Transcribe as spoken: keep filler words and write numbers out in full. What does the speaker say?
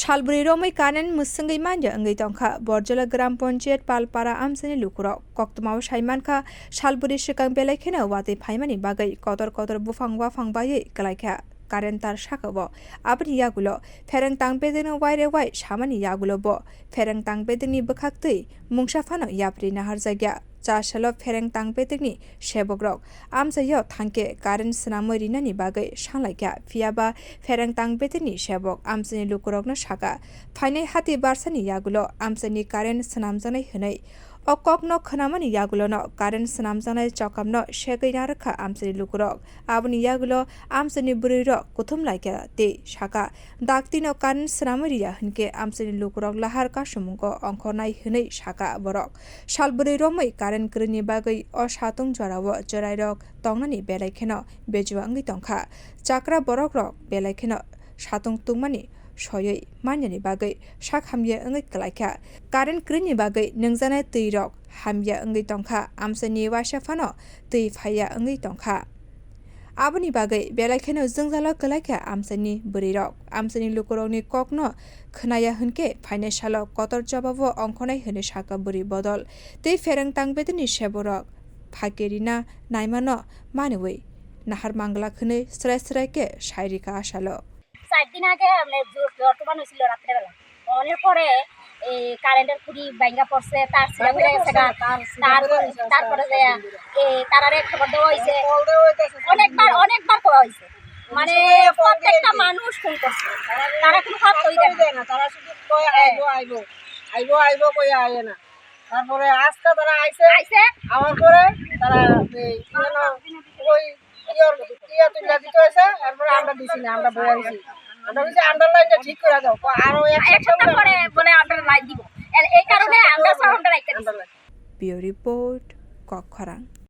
Salbwrwi romwi current mwswngwi manya wngwi tongkha Borjola Gram Panchayat Palpara amchaini lukurok. Koktwmao sai mankha, salbwrwi swkang belai kheno watwi phaimani bagwi kotor kotor buphang waphang baiwi kwlaikha current tar sakao. Aboni yagulo phereng tang bedekno waire wai samani yagulo bo phereng tang bedekni bwkhaktwi mungsa phano yapri naharjakya. Cha salo phereng tang bedekni sebokrok amchaio thangkhe current swnamwi rinani bagwi sanlaikha, phiyaba phereng tang bedekni sebok amchaini lukurokno sakha, phainai hati barsani yagulo amchaini current swnamjaknai hwnwi. O kokno khwnamani yagulono current swnamjaknai chokamno segwi narwkha amchaini lukurok. Aboni yagulo amchaini bwrwirok kuthum laikha tei sakha, daktino current swnamwi riya hwnkhe amchaini lukurok lahar kasumungo ongkhornai hwnwi sakha borok. Salbwrwi romwi current kwrwini bagwi o satung jorao chwrairok tongnani belai kheno bejua wngwi tongkha. Chakra borokrok belai kheno satung tungmani soywi manyani bagwi sak hamya wngwi kwlaikha. Current kwrwini bagwi nungjaknai twirok hamya wngwi tongkha, amchaini waisa phano twi phaiya wngwi tongkha. Aboni bagwi belai kheno jwngjalo kwlaikha amchaini bwrwirok. Amchaini lukurokni kokno khwnaya hwnkhe phainai salo kotor jobabo ongkhornai hwnwi sakha bwrwi bodol. Tei phereng tang bedekni seborok phakirina naimano manwi nahar mangla hwnwi srai srai khe sai rikha asalo. চার দিন আগে মানে জোর, জ্বর তুফান হয়েছিল রাত্রেবেলা। অনেক পরে এই কারেন্টের খুঁটি ভাঙ্গা পড়ছে, তার ছিঁড়া পড়ে গেছে গা। তারপরে, তারপরে যে এই তারারে খবর দেওয়া হয়েছে। অনেকবার, অনেকবার করা হয়েছে। মানে প্রত্যেকটা মানুষ ফোন করছে। তারা কোনো খবর তৈরি দেয় না। তারা শুধু কয়, "আইবো, আইবো, আইবো, আইবো," কই আয় না। তারপরে আজকে তারা আইছে, আইছে। আওয়ার পরে তারা এই কি যেন ওই ইয়ে, ইয়ে তুলে দিতে হয়েছে, এরপরে আমরা দিছি না, আমরা বইয়া দিছি। আমরা বলছি, "আন্ডারলাইনটা ঠিক করে দাও।" ক-, আরো এক এক সপ্তাহ সপ্তাহ পরে বলে আমরা লাইন দিব। এর, এই কারণে আমরা সাউন্ডটা রাখতে দিছি। আন্ডারলাইন। Bureau Report, Kokkhorang.